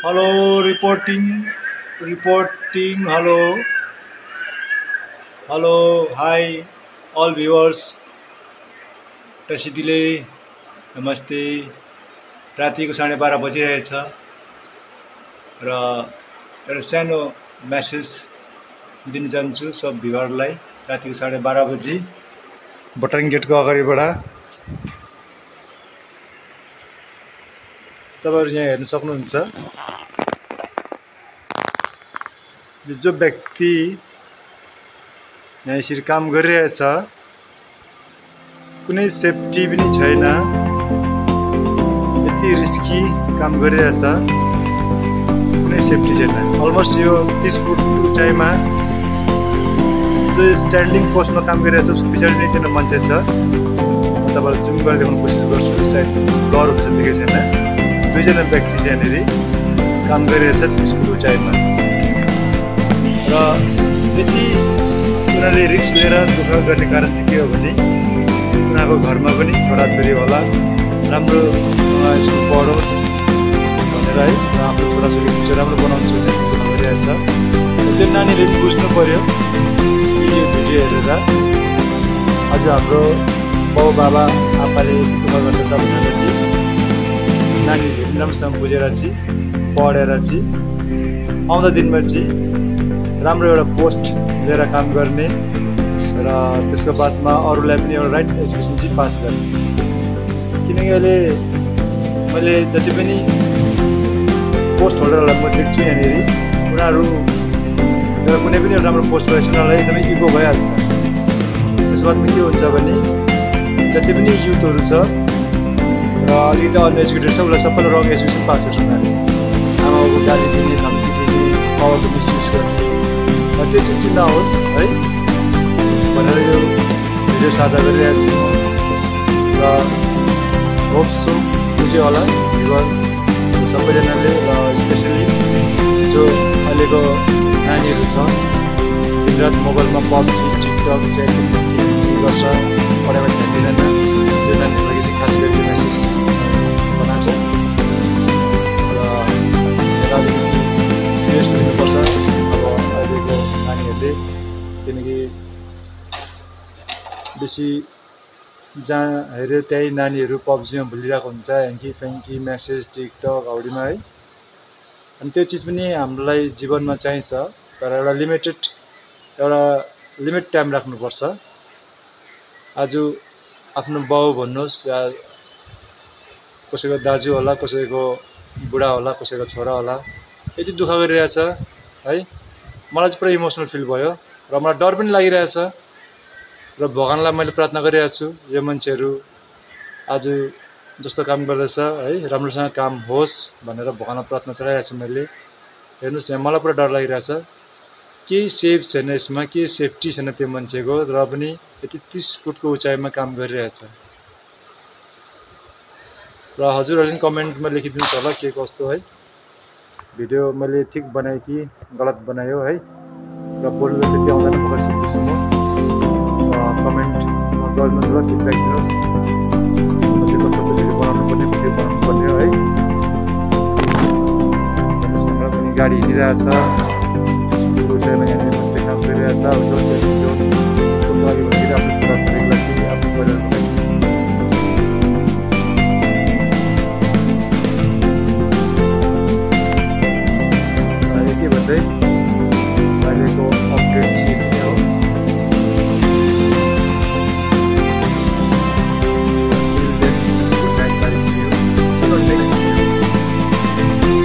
Hello reporting hello hello hi all viewers टसी दिले नमस्ते। रातिको 12:30 बजिरहेछ र एउटा सानो मेसेज दिन चाहन्छु सब भ्युवरलाई। रातिको 12:30 बजी बटरिङ गेटको अगाडिबाट तपाईहरु यहाँ हेर्न सक्नुहुन्छ, जो व्यक्ति यहाँ यसरी काम गरिरहेछ कुनै सेफ्टी पनि छैन, यति रिस्की काम गरिरहेछ, कुनै सेफ्टी छैन। अलमोस्ट यो 30 फुट उचाइमा जो स्ट्यान्डिङ पोस्टमा काम गरिरहेछ उसको पछाडि एकजना मान्छे छ। म तपाईहरुलाई जुम गरेर देखाउन कोसिस गर्छु, सायद ब्लर हुन्छ देखेको छैन। दुईजना व्यक्ति चाहिँ यहाँनिर काम गरिरहेछ 30 फुट उचाइमा र यति उनीहरूले रिस्क लिएर दुःख गर्ने कारण चाहिँ के हो भने उनीहरूको घरमा पनि छोराछोरी होला, राम्रोसँग स्कुल पढोस् भनेर है, र आफ्नो छोराछोरीको फ्युचर राम्रो बनाउँछु भनेर गरिरहेछ। त्यो नानीले पनि बुझ्नु पर्यो यो भिडियो हेरेर आज हाम्रो बाउ बाबा आप्पाले दुःख गर्दैछ भनेर चाहिँ नानीले राम्रोसँग बुझेर चाहिँ पढेर चाहिँ आउँदा दिनमा चाहिँ राम्रो एउटा पोस्ट लिएर काम गर्ने र त्यसको बादमा अरूलाई पनि एउटा राइट एजुकेसन चाहिँ पास गर्ने। किनकि अहिले मैले जति पनि पोस्ट होल्डरहरूलाई म देख्छु यहाँनिर उनीहरू कुनै पनि एउटा राम्रो पोस्ट गरेको छ उनीहरूलाई एकदमै इगो भइहाल्छ। त्यसको बादमा के हुन्छ भने जति पनि युथहरू छ र अलिकति अनएजुकेटेड छ उसलाई सबैलाई रङ एजुकेसन पास गर्छ उनीहरूले, आमाबाबुको गाली दिने, धम्की दिने, पावरको मिसयुज गर्ने। त्यो चाहिँ नहोस् है भनेर यो भिडियो साझा गरिरहेको छु र होप्छु बुझ्यो होला सबैजनाले, र स्पेसली जो अहिलेको नानीहरू छ दिनरात मोबाइलमा पब्जी टिकटक च्याटिङ गर्छ, पढाइमा ध्यान दिँदैन, त्यो नानीहरूलाई चाहिँ खास गरी मेसेज बनाएको र सिरियस लिनुपर्छ अब अहिलेको नानीहरूले। किनकि बेसी जहाँ हेऱ्यो त्यही नानीहरू पब्जीमा भुलिरहेको हुन्छ, ह्याङ्की फ्याङ्की मेसेज टिकटक हौडीमा है। अनि त्यो चिज पनि हामीलाई जीवनमा चाहिन्छ, तर एउटा लिमिट टाइम राख्नुपर्छ। आज आफ्नो बाउ भन्नुहोस् या कसैको दाजु होला, कसैको बुढा होला, कसैको छोरा होला, यति दुःख गरिरहेछ है, मलाई चाहिँ पुरा इमोसनल फिल भयो र मलाई डर पनि लागिरहेछ र भगवानलाई मैले प्रार्थना गरिरहेको छु यो मान्छेहरू आज जस्तो काम गर्दैछ है राम्रोसँग काम होस् भनेर भगवानलाई प्रार्थना चढाइरहेको छु मैले। हेर्नुहोस् यहाँ मलाई पुरा डर लागिरहेछ, केही सेफ छैन यसमा, केही सेफ्टी छैन त्यो मान्छेको, र पनि यति 30 फुटको उचाइमा काम गरिरहेछ। र हजुरहरूले पनि कमेन्टमा लेखिदिनुहोस् होला के कस्तो है, भिडियो मैले ठिक बनाएँ कि गलत बनायो है, र बोल्नु त्यति आउँदैन भर्खर सिक्दैछु म। कमेन्टमा गर्नुहोस् होला, फिडब्याक दिनुहोस् कस्तो कस्तो भिडियो बनाउनु पर्ने, कसरी बनाउनु पर्ने हो है। पनि गाडी हिँडिरहेछ, उचाइमा यहाँनिर मान्छे काम गरिरहेछ।